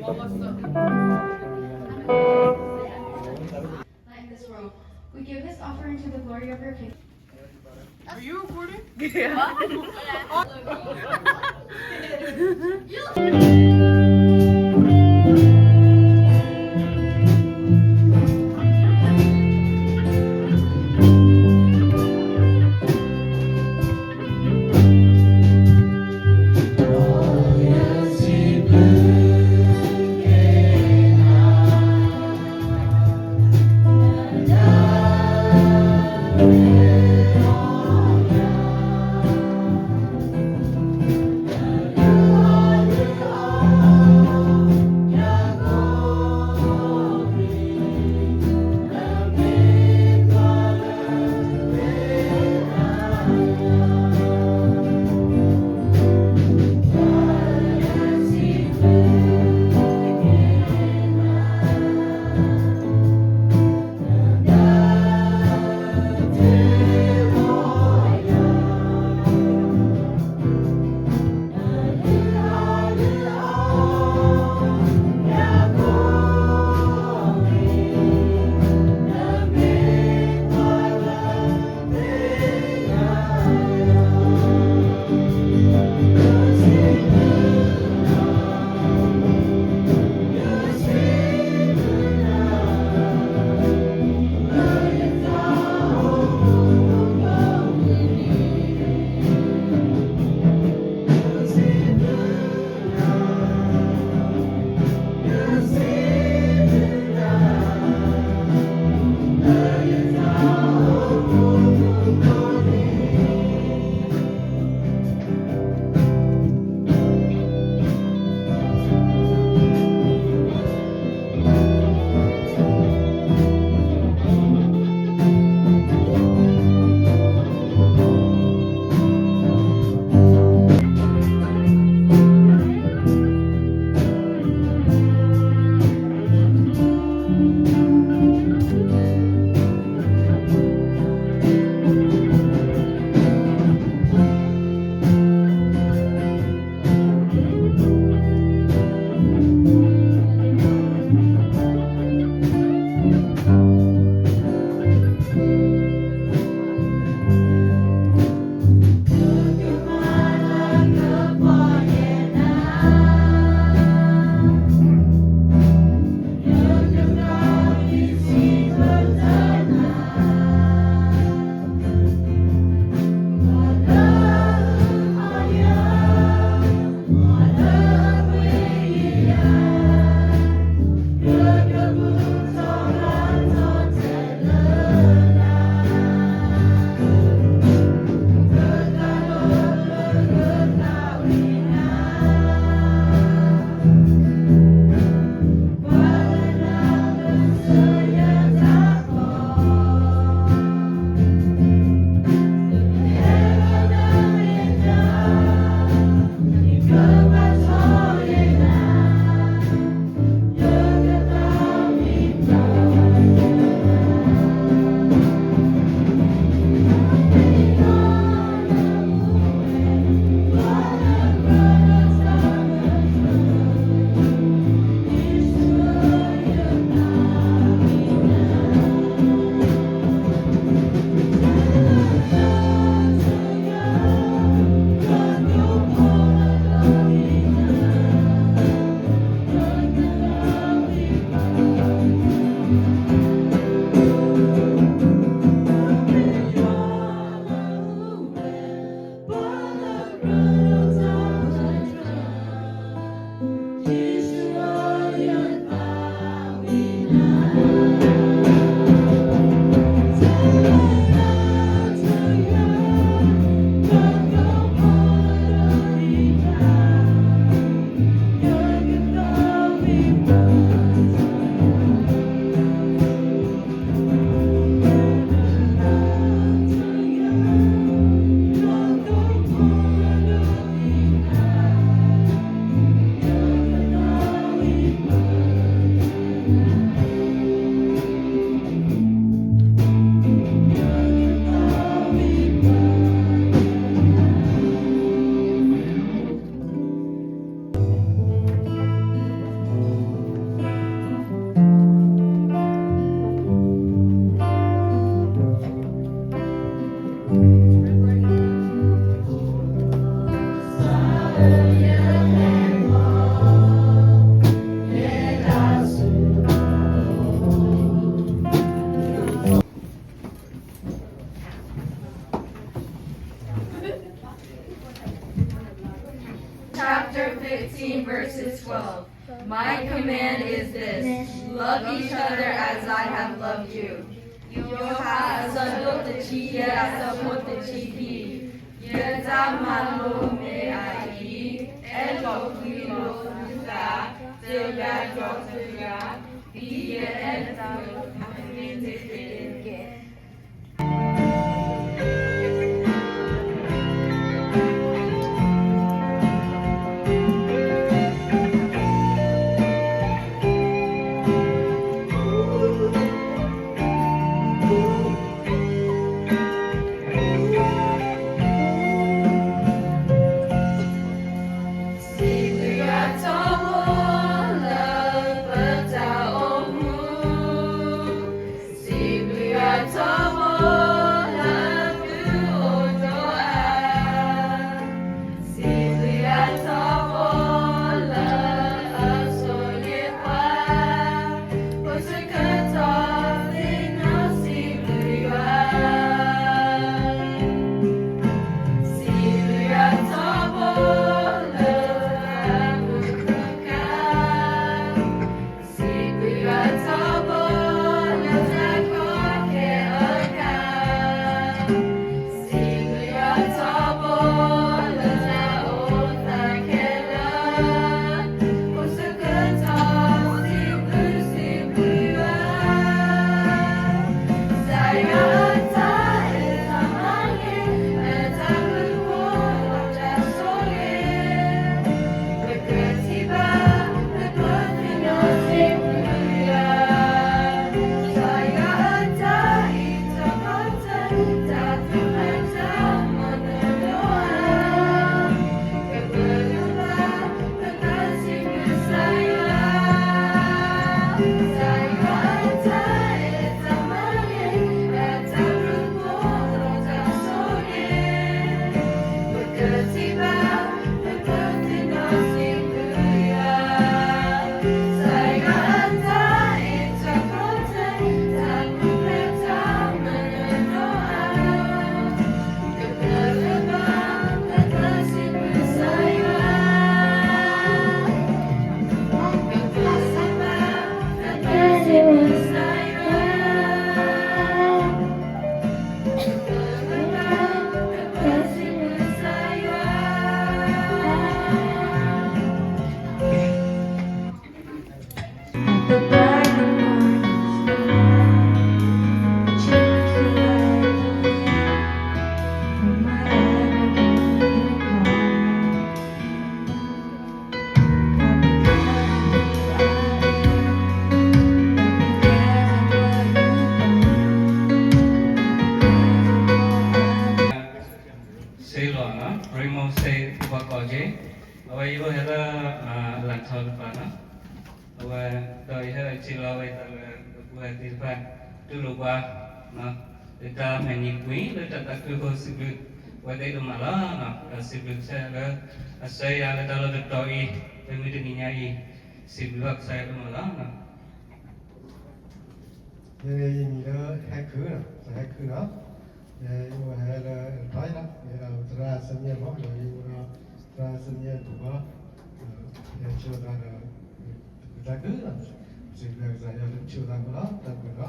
in this world. We give this offering to the glory of your kingdom. Are you recording? John fifteen, verses twelve. My command is this, love each other as I have loved you. ယိၤဟၣ် အဆၢဒိၣ်တဆံယဲၢ် အဆၢဖိတဆံခံ, ယတၢ်မၤလိမ့ၢ်အံၤ, အဲၣ်လိာ်ကွံလိာ်သုသး တဂၤဒီးတဂၤ, ဒ်ယအဲၣ်သုအသိးန့ၣ်တက့ၢ်. စံးဘျုးအထီဘိလၢသုအိၣ်ဒီးအါ, စံးဘျုးအထီဘိလၢအစိၤယ့ၣ်ပှၤ, ဖိဆၢကတီၢ်သ့ၣ်နီၣ်စံးဘျုးယွၤ, စံးဘျုးအထီဘိလၢအမုာ်သကၤ စံးဘျုးအထီဘိလၢတၢ်ကီခဲအကါ, စံးဘျုးအထီဘိလၢတၢ်အိၣ်သးခဲလၢာ်, ဖိဆၢကတီၢ်စံးဘျုးစံးဘျုးယွၤ, ကစၢ်ယွၤအတၢ်အဲၣ်တၢ်မၤဂ့ၤ အတၢ်ဘျုးဖှိၣ်ဒီးတၢ်ဆိၣ်ဂ့ၤ စ့လီၤနီၤ Raymond စ့ ပှၤကိးက့ၤ အဝဲယအိၣ်ဟဲလၢ လၢ်ထီတပၤနီၤ အဝဲ ဒီးယဟဲလီၤစ့လီၤဝဲတၢ်လၢ ပပူၤဟဲသ့ၣ်တဖၣ် တူၢ်လိာ်ပှၤ လၢတၢ်မဲာ်နံၤကွံာ် လၢတၢ်သးခုအဃိ စံးဘျုး ပဝဲသ့ၣ်ဒိၣ်မးလီၤ. ဒီးစံးဘျုးကစၢ်ယွၤလၢ အဆှၢယၤလၢတၢ်လီၢ်တတီၤအံၤ လၢမုၢ်တနံၤညါအံၤ စံးဘျုးဘၣ်ကစၢ်ယွၤဒိၣ်မးလီၤ. ယမံၤလၢဟဲခုနီၤ, ဟဲခုနီၤ, ယအိၣ်ဟဲလၢထီၣ်အံၤလီၤ, ယသရၣ်စ့ၢ်မ့ၢ်ဘီ ဒီးယအိၣ်ဒီးသရၣ်စ့ၢ်မ့ၢ်ပူၤဘီ, ဟဲဆိသးဒီး တၢ်ခုနီၤ, စံးဘျုးကစၢ်ယွၤလၢဆိသးအဃိလီၤ, တၢ်ဘျုးလီၤ.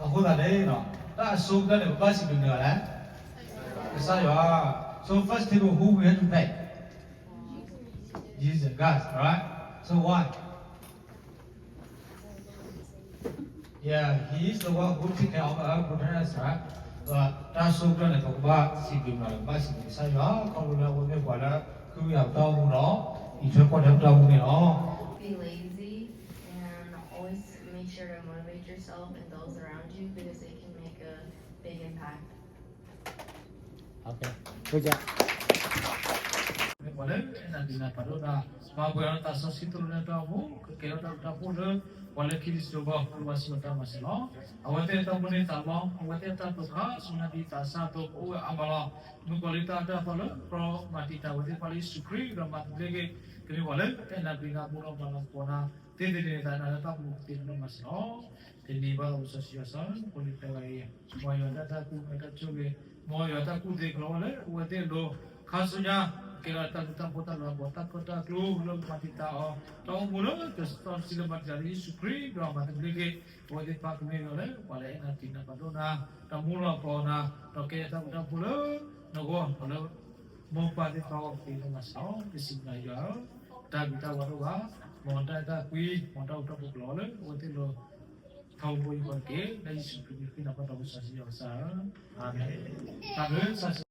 အဃိသတးန့ၣ် တၢ်အဆိကတၢၢ်န့ၣ် ပဘၣ်စံးဘျုးမနုၤလဲၣ်, ကစၢ်ယွၤ. So first thing, who we have to thank? Jesus, God, right? So why? He is the one who take care of us, protect us, right? ဒီးတၢ်ဆိကတၢၢ်န့ၣ် ပကဘၣ်စံးဘျုးမးလၢ ကဘၣ်စံးဘျုးကစၢ်ယွၤ ခီဖျိလၢအဝဲမ့ၢ်ပှၤလၢ ဃုဝံအပတၢ်အိၣ်မူဒီး အံးထွဲကွၢ်ထွဲပတၢ်အိၣ်မူန့ၣ်လီၤ. Be lazy and always make sure to motivate yourself and those around you because they can make a big impact. မ့ၢ်ပှၤလၢအဲၣ်နၤဒုးနၤဖးဒိၣ်နၤ, မၤပှဲၤအီၤလၢသးစီဆှံသိၣ်လိနဲၣ်တၢ်အိၣ်မူ, ကကဲထီၣ်တၢ်ဘျုးတၢ်ဖှိၣ်လၢ ပှၤလၢခံတစိၤအဂီၢ် ကဘၣ်စံးဘျုးတၢ်မၤစၢၤလီၤ. အဝဲသ့ၣ်တၢ်မူန့ၣ်သးလီ, အဝဲသ့ၣ်တၢ်တိာ်ခါ ဆူနၤဒ်သးစၢ်အသိး ကအိၣ်ဝဲအါမးလီၤ. မုၣ်ကီၤလံၢ်တၢ်အၢတၢ်သီလၢ ပျီမၤတံာ်တာ်ဝဲသ့ၣ်တဖၣ်လၢယ့ၣ်ၡူးခရံာ်ဒီးမၤသဘျ့က့ၤ ကမ့ၢ်ပှၤလၢအဲၣ်နၤဒုးနၤ ဘူၣ်ထီၣ်ဘါထီၣ်သကိးနၤ သ့သ့န့ၣ် သးနၤလၢတၢ်မူကသ့လၢမၤစၢၤလီၤ. တနံၤဘၣ်သးဝံစီဆှံယွၤစီၤ မုၣ်ကီၤလံၢ်တဲဝဲအံၤ, မ်ယွၤတၢ်သးခု မ်တၢ်ဆိၣ်ဂ့ၤ, မ်ယွၤတၢ်ကူၣ်သ့ကလီဝဲလၢ အဝဲသ့ၣ်အလိၤ, ခါဆူညါ ကဲထီၣ်တၢ်ဘျုးတၢ်ဖှိၣ်တၢ်လၤကပီၤ တၢ်ကီတၢ်ကျိလၢမၤတံာ်တာ်အီၤ, တၢ်အိၣ်မူလၢကစီတဆံလၢမၤတံာ်တာ်လၢယ့ၣ်ၡူးခရံာ်ဒီးမၤသဘျ့က့ၤ အဝဲသ့ၣ်တဖၣ်ကမ့ၢ်ဝဲလၢ ပှၤလၢအဲၣ်နၤဒုးနၤဖးဒိၣ်နၤ, ဒီးမူလီၤပီၤနၤ, ဒီးကဲထီၣ်တၢ်ဘျုးတၢ်ဖှိၣ်လၢ နဂီၢ် ဒီးလၢ မိၢ်ပၢ်သ့ၣ်တဖၣ်အဂီၢ်ကသ့လၢမၤစၢၤလီၤ. ပစံးဘျုးယွၤဧၢ, တၢ်ဘံၣ်တၢ်ဝါတအိၣ်ဘၣ်, မ်တၢ်အဲၣ်တၢ်ကွံ, မ်တၢ်အူတၢ်ပူၤကလီၤလၢ အဝဲသ့ၣ်လိၤ ထီဘိယိာ်ကီၢ်တက့ၢ်. လၢယ့ၣ်ၡူးခရံာ်အမံၤ ဃ့နၤဘၣ်တၢ်ဝံစီဆှံယွၤကစၢ်ဧၢ, အၤမ့ၣ်. တၢ်ဘျုး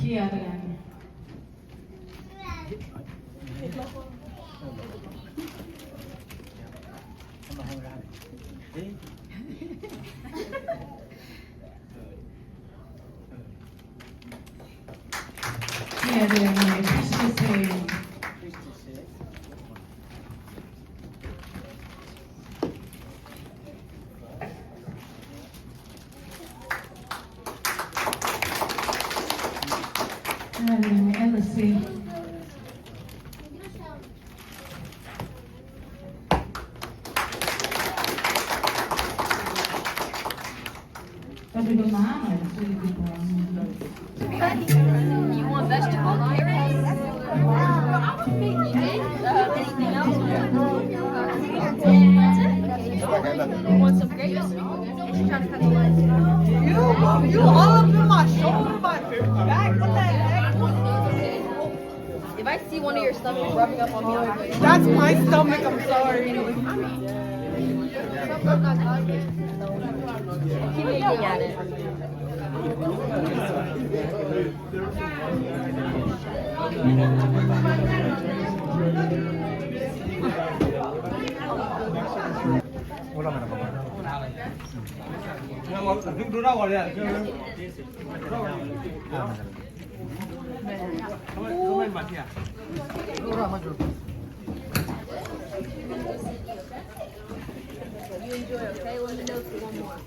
ယၤတဂၤန့ၣ် ယၤတဂၤန့ၣ် Christian Sale. You want vegetable, carrots? Uh, anything else? That's it? You want some grapes? You, you all up in my shoulder, my back. What the heck? If I see one of your stomach rubbing up on me, I'll That's my stomach, I'm sorry. Keep looking at it. You enjoy, okay? Let me know if you want more.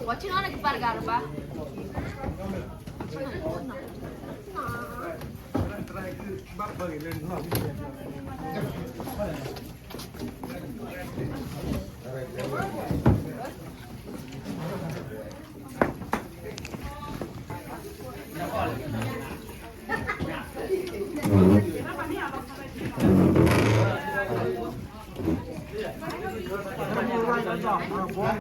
Watch it on a bargarba.